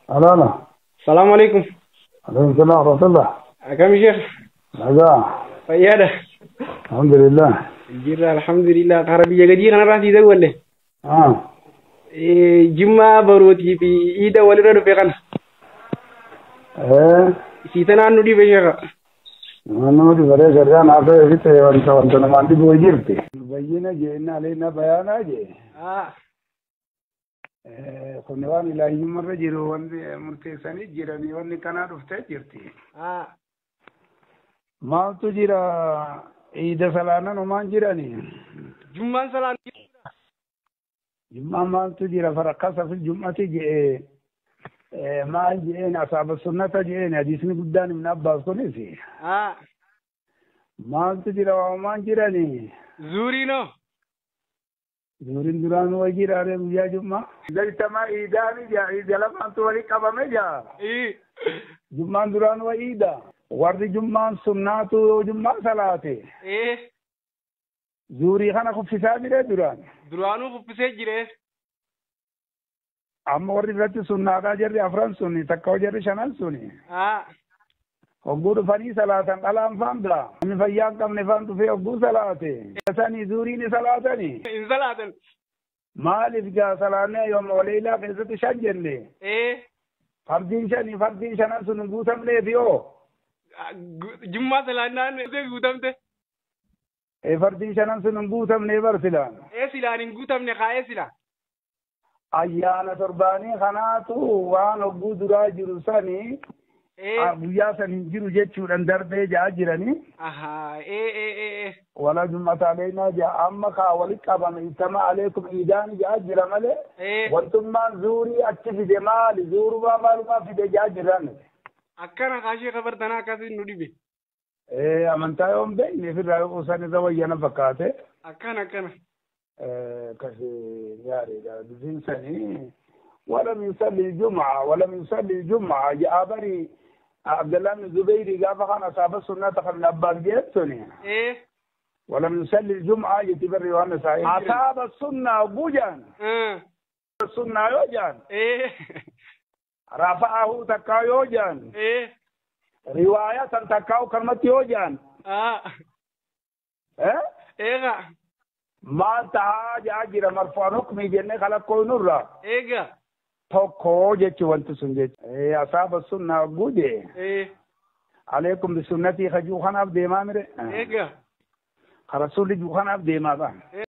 Alana. Salaamu alaikum. Alaikum salaam wa rahmatullah. Akkam sheekh? Nagaa. Fayyaadha. Alhamdulillah. Jirra alhamdulillah. Karaa biyya gadii kanarraa sii dawwalle. Ah. Jimmaa barootii fi iida walirra dhufe kana. Eh. Isii tanaan nu dhibe sheekha. Nama dhibaree shari'aan haasa'e fixe wanta wanta namaan dhibu jirti. Bayyina jee inni bayaanaa jee. Ah. Kun waan ilaahiyyummarra jiru wanti murteessanii jiranii wanni kanaa dhuftee jirti. Ah. Maaltu jira iida salaanan homaan jiranii. Jummaan salaan. Jummaan maaltu jira farakkasa fi jum'ati jee maal jeen asaaba sunnata jeen hadiisni guddaan ibn Abbaas kunis. Ah. Maaltu jira waamaan jiranii. Zuuriinoo. Zuuriin duraan waa jiraare guyyaa jummaa. Galtama iidaani jaa iida lamaantu walii qabame jaa. Jummaan duraan waa iida. Warri jummaan sunnaatu jummaa salaate. Zuurii kana kuffisaa jiree duraan. Duraanuu kuffisee jiree. Amma warri irratti sunnaadhaa jarri afran suni takka jarri shanan suni. Ah. Hogguu dhufanii salaatan dhalaan faan bira. Namni fayyaa hin qabne faan dhufee hogguu salaate. Sanii zuurii ni salaatanii. Hin salaatan. Maaliif gaa salaannee yooma waliilaa keessatti shan jenne. Fardiin shanii fardiin shanan sun hin guutamneef yoo. Jummaa salaannaan guutamte. Fardiin shanan sun hin guutamne bar silaan. Silaan hin guutamne kaa'ee sila. Ayyaana torbaanii kanaatu waan hogguu duraa jiru sanii. Guyyaa san hin jiru jechuudhaan darbee ja'a jiranii. Wala jummata aleenaa ja'a amma kaa walitti qabame ittama aleekum iidaani ja'a jira malee. Wantummaan zuurii achi fide maali zuurumaa maalumaa fide ja'a jiran. Akkana kaashee kabartanaa akkasiin nu dhibe. Amantaa yoo hin beekne ofirraa yoo san irra wayyana fakkaate. Akkana akkana. Akkasii gaariidha dubbiin sanii. ولم يصلي الجمعة ولم يصلي الجمعة جاء بري عبد الله بن الزبير قال فخان أصحاب السنة من أباس جيتوني. ولم يصلي الجمعة يتبر يوحنا سعيد. أصحاب السنة بوجان. السنة يوجان. رفعه تكا يوجان. رواية تكاو كلمة يوجان. ما تهاج أجر مرفوع حكمي جنة خلق كل نورا. Tokko jechuun wanti sun jechuudha. Asaaba sunnaa guuje. Aleekum bisunnatii hajuu kanaaf deemaa mire. Rasuulli juu kanaaf deemaa ba'a.